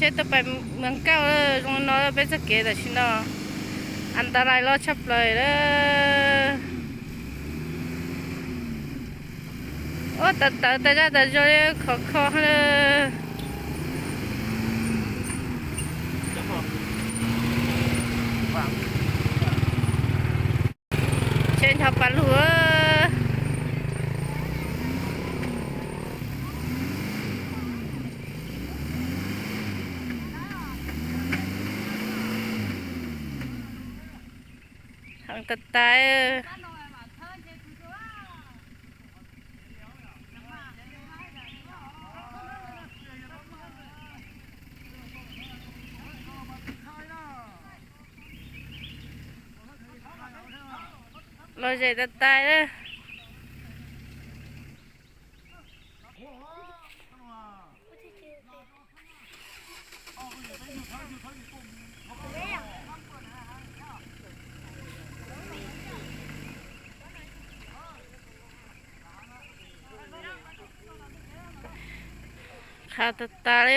Peb tuaj pais Moos Kauj, zoo no peb txoj kev tam sim no antalais loj tshaj plaws lawm. Ua tawv tawv tas zaj tas zog li, khov kho. Tsheb ncho pas lug. Heev tas tas. Lom zem tas tas. Qhav tas tas li.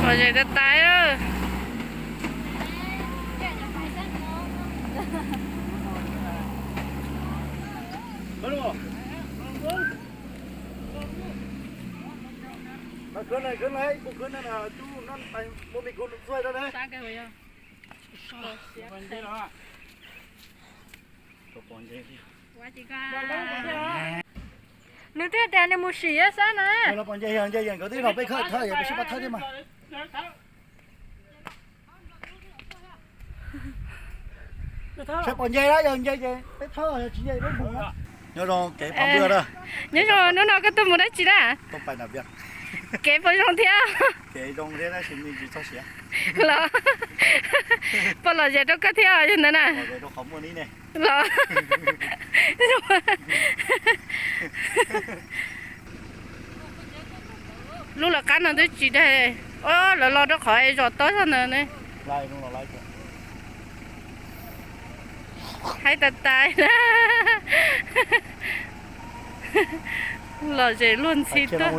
Lom zem tas tas. Nws thiaj tias nws mus sim ib sab na. Los pom nce yog nce, nkawd twb los peb khawb thawb, peb sib pab thawb thiab mas. Saib pom nce na, yog nce ces peb thawb, yog tsis nce peb mus na. Nyob zoo kev pab npua na. Nyob zoo, hnub no koj tuaj mus dab tsi na? Kev puas zoo thiab? Kev zoo thiab tab sis me ntsis txog siav. Los, puas lom zem rau koj thiab yog ntawd na? Los, lub lawv qab no twb tsis daig. Ob, lawv los rau qhov zos tob zog ntawd ne. Haib tas tas. Lom zem luag ntxhi tuaj.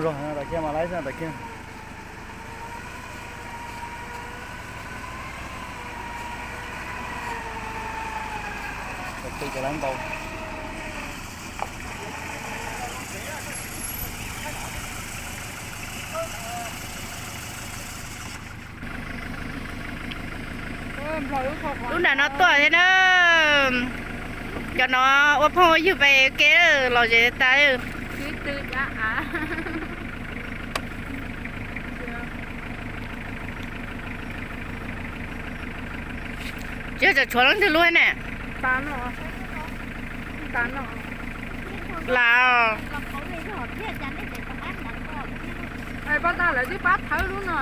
Lub nram no tuaj thiab na. Cov no ua phooj ua ywg pem kev lom zem tas. Tsis yog tshuav leej twg lub ne? Las. Pab tas lawv twb pab thawb lub no.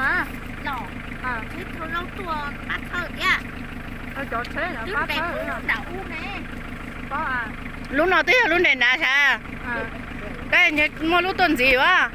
Cov tsheb pab thawb. Lub no twb yog lub nres nrad sav. Tab muaj lub tuaj ntxiv as.